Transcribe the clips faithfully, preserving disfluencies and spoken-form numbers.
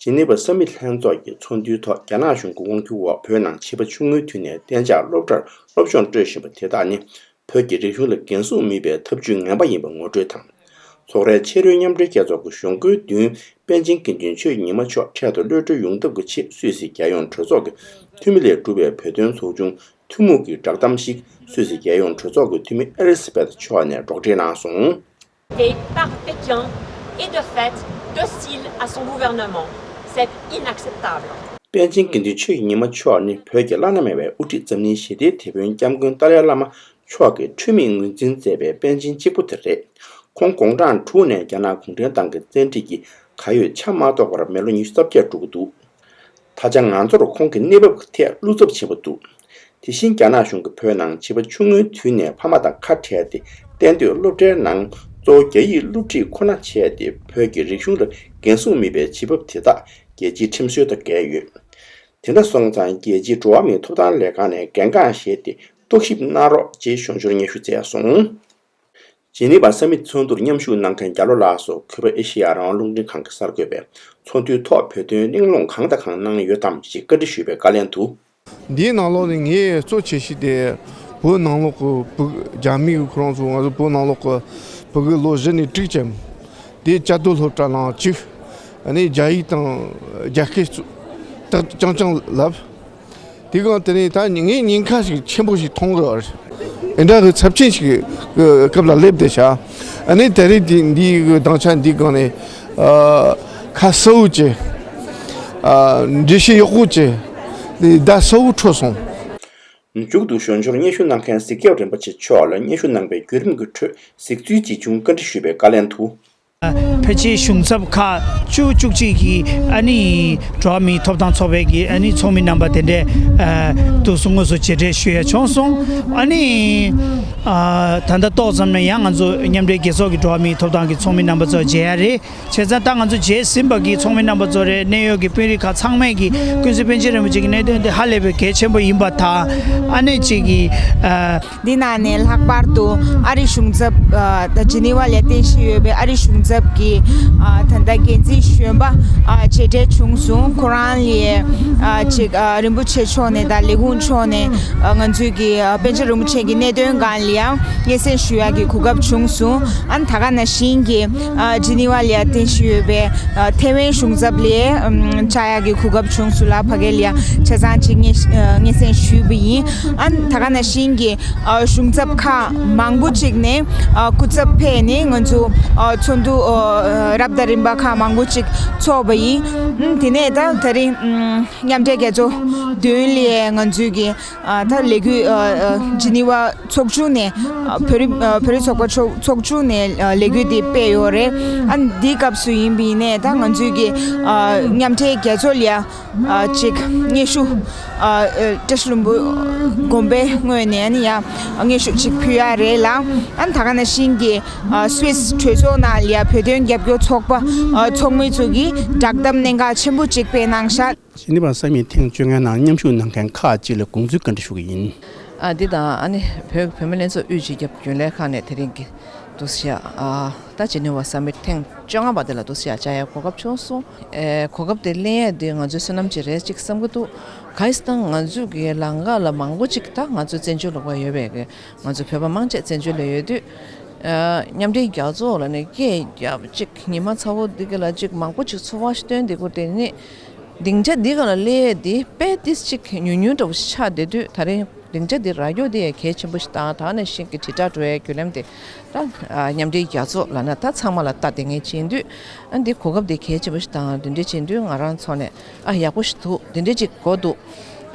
ཇི་ནི་ཝ་ས་མིཊ་ལྷན་ཚོགས་ཀྱི་ཚོགས་འདུའི་ཐོག་རྒྱ་ནག་གཞུང་གི་དབང་སྒྱུར་འོག་བོད་ནང་བྱིས་པ་ཆུང་ངུའི་དུས་ནས་གཏན་འཇགས་སློབ་གྲྭར་སློབ་སྦྱོང་སྤྲོད་བཞིན་པ་དེ་དག་ནི་བོད་ཀྱི་རིག་གཞུང་ལ་འགན་སྲུང་མེད་པའི་ཐབས་ཇུས་ངན་པ་ཡིན་པ་ངོ་སྤྲོད་དང་། ཚོགས་རའི་ཕྱི་རོལ་མཉམ་འབྲེལ་རྒྱལ་ཚོགས་ཀྱི་གཞུང་སྒོའི་མདུན་པཎ་ཆེན་དགེ་འདུན་ཆོས་ཀྱི་ཉི་མ་མཆོག་འཕྲལ་དུ་གློད་གྲོལ་ཡོང་ཐབས་ཀྱི་ཆེད་སུད་སི་རྒྱལ་ཡོངས་གྲོས་ཚོགས་ཀྱི་འཐུས་མི་ལས་གྲུབ་པའི་བོད་དོན་ཚོགས་ཆུང་ཐུན་མོང་གི་བསྒྲགས་གཏམ་ཞིག་སུད་སི་རྒྱལ་ཡོངས་གྲོས་ཚོགས་ཀྱི་འཐུས་མི་ཨེ་ལི་ས་བེད་མཆོག་ནས་སྒྲོག་འགྲེལ་གནང་སོང་། Est par Pékin et de fait docile à son gouvernement. C'est inacceptable. པཎ་ཆེན་དགེ་འདུན་ཆོས་ཀྱི་ཉི་མ་མཆོག་ནི་བོད་ཀྱི་བླ་ན་མེད་པའི་དབུ་ཁྲིད་འཛམ་གླིང་ཞི་བདེའི་དེད་དཔོན་སྐྱབས་མགོན་ཏཱ་ལའི་བླ་མ་མཆོག་གི་འཁྲུལ་མེད་ངོས་འཛིན་མཛད་པའི་པཎ་ཆེན་གཅིག་པུ་དེ་རེད། ཁོང་དགུང་གྲངས་དྲུག་ནས་རྒྱ་ནག་གུང་ཁྲན་ཏང་གི་བཙན་ཁྲིད་ཀྱིས་གར་ཡོད་ཆ་མ་གཏོགས་པར་མི་ལོ་ཉི་ཤུ་རྩ་བརྒྱད་འགྲོ་གི་འདུག་ད་ཆ་ང་ཚོར་ཁོང་གི་གནས་བབ་ཀྱི་ཐད་བློ་འཚབ་ཆེན་པོ་འདུག་དེ་བཞིན་རྒྱ་ནག་གཞུང་གིས་བོད་ནང་བྱིས་པ་ཆུང་ངུའི་དུས་ནས་ཕ་མ་དང་ཁ་བྲལ་ཏེ་གཏན་སྡོད་སློབ་གྲྭའི་ནང་གཙོ་བོ་རྒྱ་ཡིག་སློབ་ཁྲིད་ཁོ་ན་བྱས་ཏེ་བོད་ཀྱི་རིག་གཞུང་ལ་འགན་སྲུང་མེད་པའི་བྱེད་བབ་དེ་དག་རྒྱལ་སྤྱིའི་ཁྲིམས་སྲོལ་དང་འགལ་ཡོད། དེ་འདྲ་སོང་ཙང་རྒྱལ་སྤྱིའི་འགྲོ་བ་མིའི་ཐོབ་ཐང་ལས་ཁང་ནས་འགན་འཁྲི་བཞེས་ཏེ་རྟོག་ཞིབ་གནང་རོགས་ཅེས་གཞུང་ཞབས་སྙན་ཞུ་བསྩལ་སོང་། ཇི་ནི་ཝ་ས་མིཊ་ཚོགས་འདུར་མཉམ་ཞུགས་གནང་མཁན་རྒྱ་ལོ་ལགས་སུ་གུས་པ་ཨེ་ཤེ་ཡ་རང་དབང་རླུང་འཕྲིན་ཁང་གིས་གསར་འགོད་པའི་ཚོགས་འདུའི་ཐོག་བོད་དོན་གླེང་སློང་གང་དང་གང་གནང་ཡོད་དམ་ཞེས་བཀའ་འདྲི་ཞུས་པའི་བཀའ་ལན་དུ། འདིའི་ནང་ལོགས་ནས་ངས་གཙོ་ཆེ་ཤོས་དེ་བོད་ནང་ལོགས་ཀྱི་བོད་རྒྱ་མི་གི་ཁོ་རང་ཚོ་ང་ཚོ་བོད་ནང་ལོགས་ཀྱི་ཕྲུ་གུ་ལོ་བཞི་ནས་དྲུག་ཙམ་དེ་བཅའ་སྡོད་སློབ་གྲྭ་ནང་གཅིག་ཨ་ནི་རྒྱ་ཡིག་དང་རྒྱ་སྐད་ཚོ་ཏག་རྐྱང་རྐྱང་ལབ། དེ་གང་དེ་ནས་ད་ངས་ཉེན་ཁ་ཞིག་ཆེན་པོ་ཞིག་མཐོང་གི་ཡོད་རེད། ཨེ་འདྲ་གི་ཚབས་ཆེན་ཞིག་གི་སྐབས་ལ་སླེབས་བསྡད་ཤག་ཨ་ནི་དེ་རིང་འདི་འདིའི་གི་སྡིངས་ཆ་འདི་སྒང་ནས་ཨ་ཁ་གསལ་བོ་བྱས། ཨ་འགྲེལ་བཤད་ཡག་པོ་བྱས། བརྡ་གསལ་བོ་འཕྲོད་སོང་། མཇུག་ཏུ་གཞོན་ཞོར་སྙན་ཞུ་གནང་མཁན་གཟིག་རྒྱབ་རིན་པོ་ཆེ་མཆོག་ལ་སྙན་ཞུ་གནང་པའི་བརྒྱུད་རིམ་གྱི་ཁྲོད་གཟིགས་ཚུལ་ཇི་བྱུང་བཀའ་འདྲི་ཞུས་པའི་བཀའ་ལན་དུ། ཕལ་ཆེར་གཞུང་ཚབ་ཁག་བཅུ་བཅུ་གཅིག་གིས་ཨ་ནི་འགྲོ་བ་མིའི་ཐོབ་ཐང་ཚོགས་པའི་གི་ཨ་ནི་ཚོགས་མི་རྣམ་པ་དེ་འདྲས་ཨ་དུས་སུ་དངོས་སུ་མཇལ་འཕྲད་ཞུ་ཡ་བྱུང་སོང་། ཨ་ནི་ཨ་ད་ལྟ་ཏོག་ཙམ་ནས་ཡང་ང་ཚོ་མཉམ་འབྲེལ་རྒྱལ་ཚོགས་ཀྱི་འགྲོ་བ་མིའི་ཐོབ་ཐང་གི་ཚོགས་མི་རྣམ་པ་ཚོ་མཇལ་ཡ་རེད། བྱས་ཙང་ད་ང་ཚོ་མཇལ་ཟིན་པ་གི་ཚོགས་མི་རྣམ་པ་ཚོ་རེད། གནད་ཡོད་ཀྱི་དཔོན་རིགས་ཁག་ཚང་མས་ཀྱི་ཀུན་གཟིགས་པཎ་ཆེན་རིན་པོ་ཆེ་གི་གནད་དོན་དེ་ཧ་ལས་པའི་གལ་ཆེན་པོ་ཡིན་པ་དང་ཨ་ནེ་གཅིག་གི་ཨ། འདི་ནང་ནས་ལྷག་པར་དུ་ཨ་རི་གཞུང་ཚབ་ཨ་ད་ཇི་ནི་ཝ་ལ་རྟེན་གཞི་ཡོད་པའི་ཨ་རི་གཞུང་ཚབ་ཀྱི་ཨ་ད་ལྟ་འགན་འཛིན་གཞོན་པ་ཨ་མཇལ་འཕྲད་བྱུང་སོང་། ཁོ་རང་ལ་ཨ་ཅིག་ཨ་རིན་པོ་ཆེ་མཆོག་ནས་དང་ལས་ཁུངས་མཆོག་ནས་ཨ་ང་ཚོའི་གི་ཨ་པཎ་ཆེན་རིན་པོ་ཆེ་གི་གནད་དོན་སྒང་ལ་ཡང་སྙན་སེང་ཞུ་ཡག་གི་གོ་སྐབས་བྱུང་སོང་། ཨ་ནི་ད་ག་ནང་བཞིན་གྱི་ཨ་ཇི་ནི་ཝ་ལ་ཡ་རྟེན་གཞི་ཡོད་པའི་ཨ་ཐེ་ཝན་གཞུང་ཚབ་ལ་ཨམ་བཅར་ཡག་གི་གོ་སྐབས་བྱུང་སོང་ལ། ཕ་གི་ལ་ཡ་ཆ་ཚང་གཅིག་སྙན་ཨ་སྙན་སེང་ཞུས་པ་ཡིན། ཨ་ནི་ད་ག་ནང་བཞིན་གྱི་ཨ་གཞུང་ཚབ་ཁག་མང་པོ་ཅིག་ནས་ཨ་སྐུ་ཚབ་ཕེབས་ནས་ང་ཚོ་ཨ་ཚོགས་འདུ་ཨ་རབ་དང་རིམ་པ་ཁག་མང་པོ་ཅིག་ཚོགས་པ་ཡིན། ཨ་དེ་ནས་ད་དེ་རིང་ཨམ་མཉམ་འབྲེལ་རྒྱལ་ཚོགས་མདུན་ལ་ང་ཚོའི་གི་ཨ་ད་ལས་འགུལ་ཨ་ཨ་ཇི་ནི་ཝ་ཚོགས་ཆུང་ནས་ཨ་བོད་རིགས་ཨ་བོད་རིགས་ཚོགས་པ་ཚོགས་ཚོགས་ཆུང་ནས་ཨ་ལས་འགུལ་འདི་སྤེལ་ཡོད་རེད། ཨ་འདིའི་སྐབས་སུ་ཡིན་པ་ཡིན་ནའི་ད་ང་ཚོའི་གི་ཨ་མཉམ་འབྲེལ་རྒྱལ་ཚོགས་ལ་ཨ་ཅིག་སྙན་ཞུ་ཨ་ཨ་བཀྲ་ཤིས་ལྷུན་པོ་དགོན་པའི་ངོས་ནས་ཨ་ནི་ཡ་སྙན་ཞུ་ཅིག་ཕུལ་ཡ་རེད་ལ། ཨ་ད་ག་ནང་བཞིན་གྱི་ཨ་སུད་སི་གྲོས་ཚོགས་ནང་ལ་ཡ་བོད་དོན་རྒྱབ་སྐྱོར་ཚོགས་པ་ཨ་ཚོགས་མི་ཚོ་གིས་བསྒྲགས་གཏམ་གནད་འགག་ཆེན་པོ་ཅིག་སྤེལ་གནང་ཤག་ཇི་ནི་ཝ་ས་མིཊ་ཐེངས་བཅོ་ལྔའི་ནང་མཉམ་ཞུགས་གནང་མཁན་ཁག་ཅིག་ལ་དགོངས་ཚུལ་བཀའ་འདྲི་ཞུ་གི་ཡིན། ཨ་འདི་དང་ཨ་ནི་བོད་བུད་མེད་ལྷན་ཚོགས་དབུས་སྤྱི་ཁྱབ་རྒྱུན་ལས་ཁང་ནས་དེ་རིང་གི་འདུག་སེ་ཨ་ད་ཇི་ནི་ཝ་ས་མིཊ་ཐེངས་བཅོ་ལྔ་པ་དེ་ལ་འདུག་སེ་བཅར་ཡ་གོ་སྐབས་བྱུང་སོང་། ཨེ་གོ་སྐབས་དེ་ལེན་ཡ་དེ་ང་ཚོའི་བསོད་ནམས་ཅིག་རེད་ཅིག་བསམ་གི་འདུག་གང་ཡིན་ཟེར་ན་ང་ཚོའི་གི་ལམ་ཁ་ལ་མང་པོ་ཅིག་ད་ང་ཚོའི་བཙན་བྱོལ་ལ་ཡོད་པའི་གི་ང་ཚོ་བོད་པ་མང་ཆེ་བཙན་བྱོལ་ལ་ཡོད་དུས། ཨ་མཉམ་འབྲེལ་རྒྱལ་ཚོགས་ལ་ནི་སྐད་རྒྱབ་ཅིག་ཉི་མ་ཚ་བོ་འདི་ག་ལ་ཅིག་མང་པོ་ཅིག་ཚོར་བ་ཞིག་སྟོན་བསྡད་དགོས་དེ་ནི། སྡིངས་ཆ་འདི་ག་ལ་སླེབས་ཡས་འདི་དཔེ་ཏིས་ཅིག་ཉུང་ཉུང་འདྲ་བོ་ཞིག་ཆགས་བསྡད་དུས་ད་རེས་སྡིངས་ཆ་འདི་རག་རྒྱུ་དེ་ཡང་གལ་ཆེན་པོ་ཞིག་དང་ད་ནང་བཞིན་གྱི་དྲིལ་བསྒྲགས་འགྲོ་བའི་བརྒྱུད་ལམ་དེ་ད་ཨ་མཉམ་འབྲེལ་རྒྱལ་ཚོགས་ལབ་ན་ད་ཚང་མ་ལ་ལྟ་བསྡད་མཁན་ཅིག་ཡིན་དུས། ཨ་འདི་གོ་སྐབས་འདི་གལ་ཆེན་པོ་ཞིག་དང་འདི་འདྲ་བྱེད་དུས་ང་རང་ཚོ་ནས་ཨ་ཡག་པོ་ཞིག་འདུག་འདི་འདྲ་ཅིག་གོ་འདུག་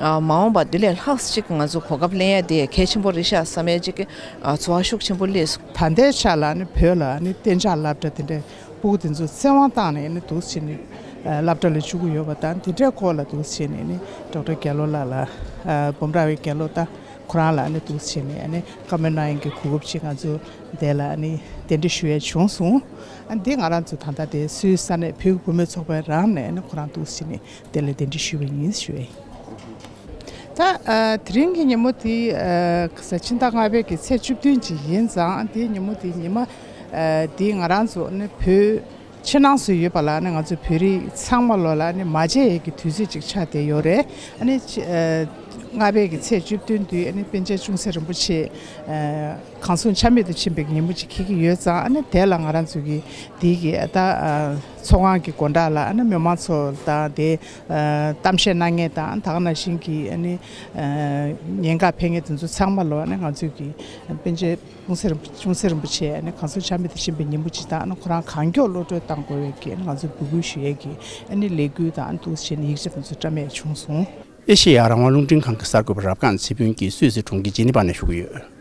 ཨ་མ་འོངས་པ་འདི་ལས་ལྷག་ཅིག་ང་ཚོ་གོ་སྐབས་ལེན་ཡ་དེ་གལ་ཆེན་པོ་རེད་ཤག་བསམ་ཡ་ཅིག་གི་ཨ་ཚོར་བ་ཤུགས་ཆེན་པོ་སླེབས་སོང་། ད་ལྟའི་ཆ་ལ་ནི་བོད་ལ་ནི་གཏན་འཇགས་སློབ་གྲྭ་དེ་འདྲའི་ཕྲུ་གུ་དེ་ཚོ་བཙན་དབང་བཏང་ནས་ནི་འདུག་སེ་ནི་སློབ་གྲྭ་ལ་བཅུག་གི་ཡོད་པ་དང་དེ་འདྲའི་སྐོར་ལ་འདུག་སེ་ནི་ནི་ཌོག་ཊར་རྒྱལ་ལོ་ལགས་ལ་ཨ་འབུམ་རམས་པའི་རྒྱལ་ལོ་ད། ཁོ་རང་ལ་ནི་འདུག་བྱས་ནས་ནི་བཀའ་མོལ་གནང་ཡག་གི་གོ་སྐབས་ཅིག་ང་ཚོ་དེ་ལ་ནི་གདན་འདྲེན་ཞུ་ཡག་བྱུང་སོང་། ཨ་འདི་ང་རང་ཚོ་ད་ལྟ་དེ་སུད་སི་ས་གནས་བོད་ཀྱི་བུད་མེད་ཚོགས་པའི་རང་ནས་ནི་ཁོ་རང་འདུག་བྱས་ནས་དེ་ལ་གདན་འདྲེན་ཞུས་པ་ཡིན་ཞུ་ཡག་ཡིན། ད་ཨ་དེ་རིང་གི་ཉིན་མོ་དེ་ཨ་ག་ས་ཕྱི་ཟླ་ལྔ་པའི་གི་ཚེས་བཅུ་བདུན་ཅིག་ཡིན་ཙང་དེའི་ཉིན་མོ་དེ་ཉི་མ་ཨ་དེ་ང་རང་ཚོ་ནི་བོད། ཕྱི་ནང་སུ་ཡོད་པ་ལ་ཨ་ནི་ང་ཚོ་བོད་རིགས་ཚང་མ་ལོ་ལ་ཨ་ནི་མ་མཇལ་ཡས་ཀྱི་དུས་ཚོད་ཅིག་ཆགས་བསྡད་ཡོད་རེད། ཨ་ནི་ཕྱི་ཨ་ལྔ་པའི་གི་ཚེས་བཅུ་བདུན་དུས་ཨ་ནི་པཎ་ཆེན་ཅུང་ཟད་རིན་པོ་ཆེ་ཨ་གང་གསུང་ཆ་མེད་དུ་ཕྱིན་པའི་གི་ཉིན་མོ་ཅིག་འཁེལ་གྱི་ཡོད་ཙང་། ཨ་ནི་དེ་ལ་ང་རང་ཚོ་གི་འདི་གི་ཨ་ད་ཨ་ཚོགས་ཁང་གི་སྒོ་འགྲམ་ལ་ཨ་ནི་མི་མང་ཚོ་དང་དེ་ཨ་གཏམ་བཤད་གནང་མཁན་དང་། ད་ག་ནང་བཞིན་གྱི་ཨ་ནི་ཨ་ཉེན་ཁ་ཕན་མཁན་དེ་ཚོ་ཚང་མ་ལོ་ཨ་ནི་ང་ཚོ་གི་པཎ་ཆེན་ཅུང་ཟད་རིན་པོ་ཅུང་ཟད་རིན་པོ་ཆེ་ཨ་ནི་གང་གསུང་ཆ་མེད་དུ་ཕྱིན་པའི་ཉིན་མོ་ཅིག་དང་། ཨ་ནི་ཁོ་རང་གང་མགྱོགས་གློད་གྲོལ་གཏང་དགོས་པའི་གི་ཨ་ནི་ང་ཚོས་འབོད་སྐུལ་ཞུ་ཡས་ཀྱི་ཨ་ནི་ལས་འགུལ་དང་། ཨ་ནི་འདུག་སེ་བྱས་ནས་ཡིག་ཆ་དེ་ཚོ་བཀྲམ་ཡས་བྱུང་སོང་། ཨེ་ཤེ་ཡ་རང་དབང་རླུང་འཕྲིན་ཁང་གི་གསར་འགོད་པ་རབ་སྒང་ཚེ་ཕུན་གྱིས་སུད་སི་གྲོང་ཁྱེར་ཇི་ནི་ཝ་ནས་ཞུ་གི་ཡོད།